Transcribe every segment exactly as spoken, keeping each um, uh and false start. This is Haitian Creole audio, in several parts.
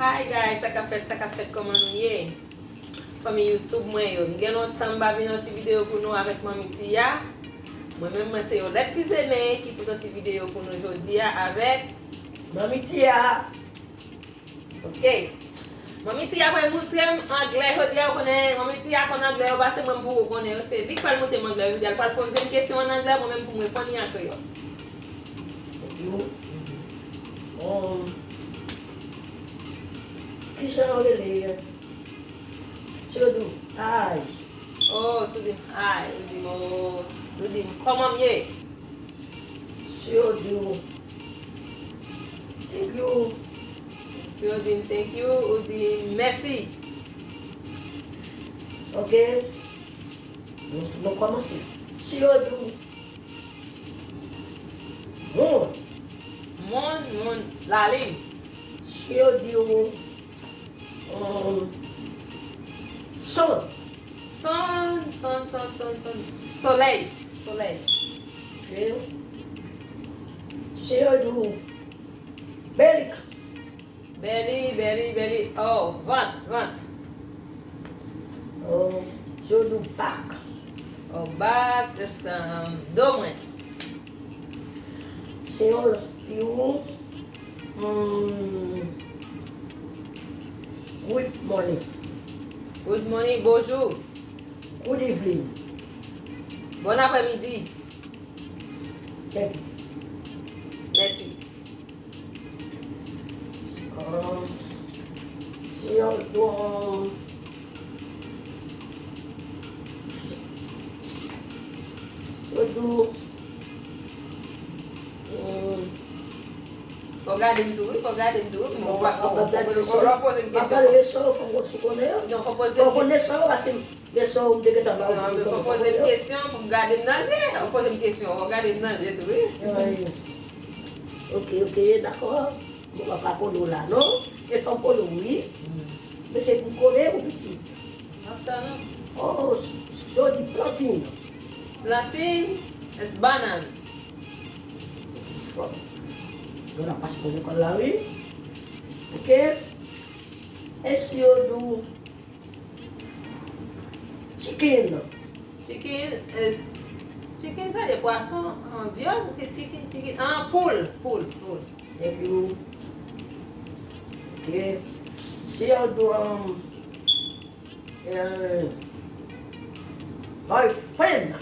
Hi guys, sa k ap fèt, sa k ap fèt, kòman nou ye? Fanmi YouTube mwen yo, m gen lontan m pa vin yon ti videyo pou nou avèk Manmi Tia. Mwen menm, mwen se Yolette Fils-Aimé ki pote yon ti videyo pou nou jodi a avèk Manmi Tia. Ok. Manmi Tia pral montre m anglè jodi a, ou konnen Manmi Tia konn anglè yo pase mwen, m poko konnen yo, se li k pral montre m anglè jodi a, li pral poze m kesyon an anglè, mwen menm pou m reponn li an kreyòl. Yo. Um, kijan yo rele? Si yo di w hi. Oh, si w di m hi, ou di m, oh, ou di m, kòman m ye? Si yo di w thank you. Si yo di m thank you, ou di m mèsi. Ok. Nou, nou kòmanse. Si yo di w moun. Moun, moun, lalin. Si yo di w, um, sun. Sun, sun, sun, sun, sun. Solèy, solèy. Ok. Si yo di w belly. Belly, belly, belly. Oh, vant, vant. Oh, si yo di w back. Oh, back, that's, um, do mwen. Si yo di w, hmm, good morning. Good morning, bonjou. Good evening. Bon aprèmidi. Thank you. Mèsi. Um, si yo di w, um, yo di w, um, fò w gade m tou, wi, fò w gade m tou, wi. Bon, w ap, w ap gade leson yo, w ap gade leson yo, fò m konn si w konnen yo. Non, fò poze. Fò w konn leson yo, paske leson yo, m te gentan ba w. Non, men fò poze m kesyon pou m gade m nan je. Ou poze m kesyon, ou gade m nan je tou, wi. Wi. Ok, ok, dakò. Bon, m pa kole w la, non? E fò m kole w, wi. Mesye, m kole ou pitit? M ap tann ou. Oh, s-, s-, yo di plantin. Plantin is banana. Fò. Yo la pase pou lekòl la, wi. Ok. E si yo di w chicken. Chicken is, chicken sa de pwason, an, vyann, ki chicken, chicken, an, poul, poul, poul. Thank you. Ok. Si yo di w, um, eh, boyfriend.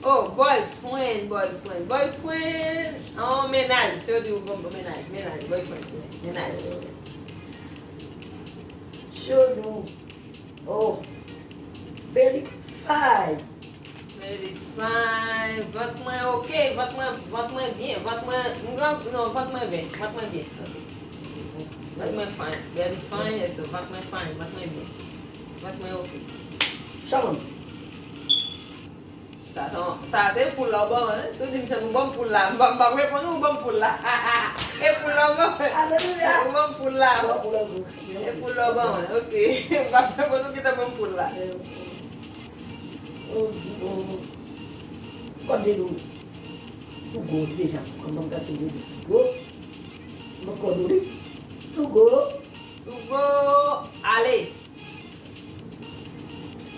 Oh, boyfriend, boyfriend, boyfriend. Oh, mennaj. Se yo di w bon, bon, mennaj, mennaj, boyfriend, mennaj. Si yo di w, oh, belly fine. Belly fine. Vant mwen ok, vant mwen, vant mwen byen, vant mwen, non, vant mwen byen, vant mwen byen. Ok. Vant mwen fine. Belly fine, yes, vant mwen fine, vant mwen byen. Vant mwen ok. Sharon. Sa, sa, sa se poul la w ban mwen, wi. Si w di m se nou ban m poul la, m pa, m pa reponn ou, ou ban m poul la. E poul la w ban mwen. Alelouya. Ou ban m poul la. Ou ban poul la, wi. E poul la w ban mwen, ok. M pa reponn ou ki te ban m poul la. Kòm de nou tou gwo deja, kòm nan gase nou tou gwo, mwen kòd ou li tou gwo. Tou gwo, ale.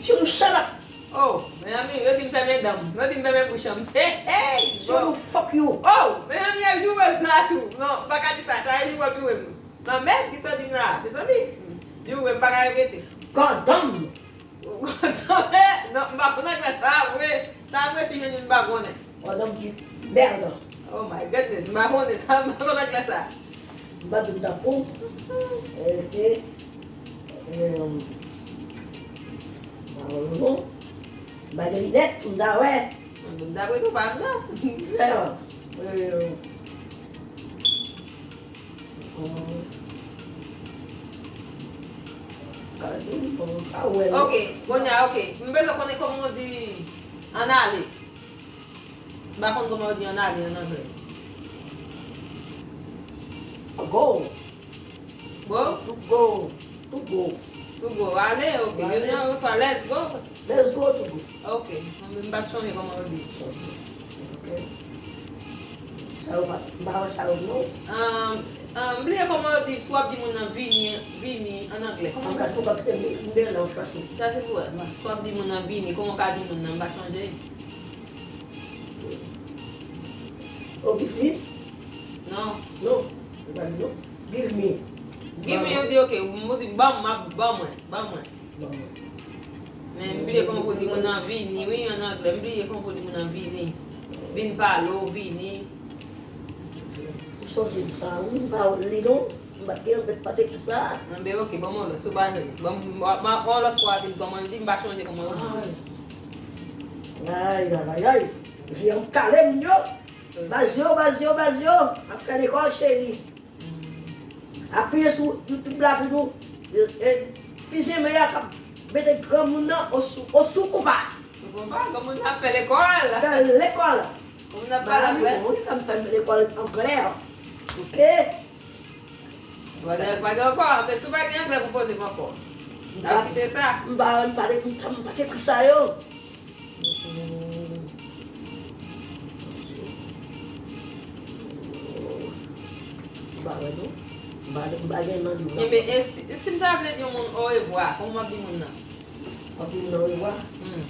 Si nou shut up. Oh, mezanmi, yo di m fèmen dan m. Yo di m fèmen bouch an m. Hey, hey, si nou fuck you. Oh, mezanmi, e joure m la tou. Non, m pa ka di sa. Sa e joure m, joure m. Non, men, ki sa w di m la, mezanmi? Joure m, m pa ka repete. Goddamn. Non, m pa konn anglè sa vre. Sa vre si jwenn m pa konnen. Madanm di merde. Oh my goodness, m pa konnen sa, m pa konn anglè sa. M pa di m ta pou. Eske, em, pa konnen non. M pa gen linèt pou m ta wè. M ta wè tou pa m nan. Em, Gade, m pa wè l. Ok, kounye a, ok. M bezwen konnen kòman w di ann ale. M pa konn kòman yo di ann ale an anglè. Go. Go? To go. To go. To go. Ale, ok. Ale. Yo di an, let's go. Let's go to go. Ok. Mwen menm m pa t sonje kòman yo di. Ok. Ok. Sa yo pa, m pa wè sa yo non. Ahn, ahn, m bliye kòman yo di, si w ap di moun nan vini, vini, an anglè. Kòman An gad pou kòk te m, m byen nan franse. Chache pou wè. Si w ap di moun nan vini, kòman w ka di moun nan, m pa sonje. Oh, give me? Non. Non. Yo pa di non. Give me. Give me, yo di, ok, m di, ban m, ban mwen, ban mwen. Ban mwen. Men m bliye kòman pou di moun nan vini, wi, an anglè. M bliye kòman pou di moun nan vini. Vin pale w, vini. Ou sonje m sa, wi, m pa wè l li non. M pa t gen, m pa t ekri sa. Anben, ok, ban m yon lòt, si w pa jwenn li. Ban m, m, m, yon lòt fwa, di m kòman l di, m pa sonje kòman yo di. Ay. Ay, ay, ay, ay. Je an kale moun yo. Baz yo, baz yo, baz yo. Ap fè lekòl, cheri. Apiye sou YouTube la pou nou. E, e, fiziye mè a k ap mete granmoun nan osou, osou konpa. Sou konpa, granmoun nan ap fè lekòl. Fè lekòl. Granmoun nan ap pale anglè. Wi, fè m fè m lekòl anglè. Ok? Pa gen, pa gen ankò, men si w pa gen anglè pou poze m ankò. N ap kite sa. M pa, m pa, m pa te ekri sa yo. M pa wè non. M pa, m pa gen nan liv la. Enben, e si, e si m ta vle di yon moun orevwa, kòman m ap di moun nan? M ap di moun nan orevwa. Hmm.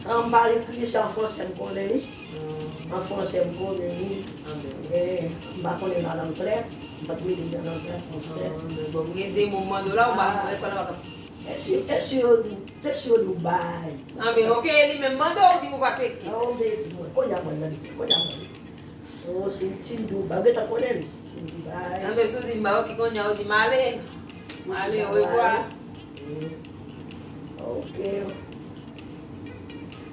Sa m pa ekri, se an fransè m konnen li. Hmm. An fransè m konnen li. Anben. Men, m pa konnen nan lang klè. M pa t mete nan lang klè fransè. Anben, bon, m gen de mo m mande w la, ou pa, lekòl la pa ka. E si, e si yo di w, e si yo di w bay? Anben, ok, e li menm mande w, ou di m ou pa t ekri. An, ou te di mwen, kounye a mwen nan li, kounye a mwen. Oh, si, si m di w bay, ou gentan konnen li, si, si m di w bay. Anben, si w di m bay, ok, kounye a ou di m ale. M ale, orevwa. Hmm. Ok.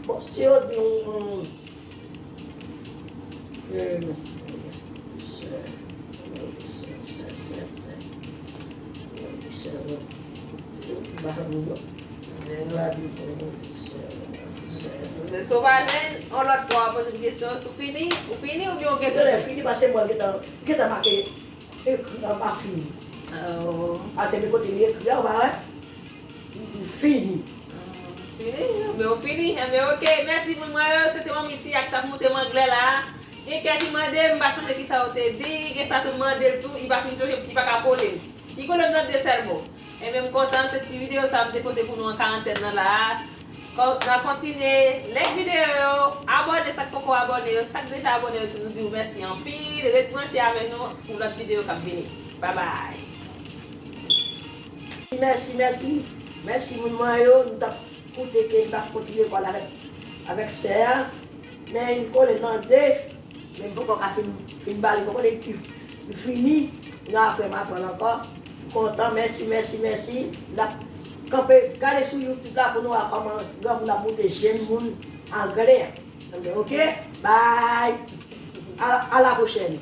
Bon, si yo di w, hmm, Men si w pa jwenn, yon lòt fwa w ap poze m kesyon, si w fini, ou fini oubyen ou gen... Genlè fini, paske mwen gentan, gentan make ekri an pa fini. Oh. Paske men kote m ekri a, ou pa wè? Fini. Fini? Men ou fini? Enben, ok. Mèsi, moun mwen yo. Se te Manmi Tiya k t ap montre m anglè la. Gen kèk ki mande, m pa sonje kisa yo te di. Gen sa tou m mande l tou, li pa fin sonje, li pa ka kole l. Li kole m nan de sèl mo. Enben, m kontan, se ti videyo sa m te pote pou nou an karantèn nan la. Kon-, n a kontinye like videyo yo, abòne sa k poko abòne yo, sa k deja abòne yo tou, nou di w mèsi anpil. Ret branche avèk nou pou lòt videyo k ap vini. Babay! Mèsi, mèsi. Mèsi moun mwen yo, nou t ap koute ke m t ap fè yon ti lekòl avèk, avèk sè a. Men li kole nan de, men m poko ka fin, fin ba li, poko li, li fini, nou apre m aprann ankò. M kontan, mèsi, mèsi, mèsi. N ap kanpe, gade sou YouTube la pou nou wè kòman granmoun ap montre jèn moun anglè. Anglè, ok? Bye! À, à la prochaine!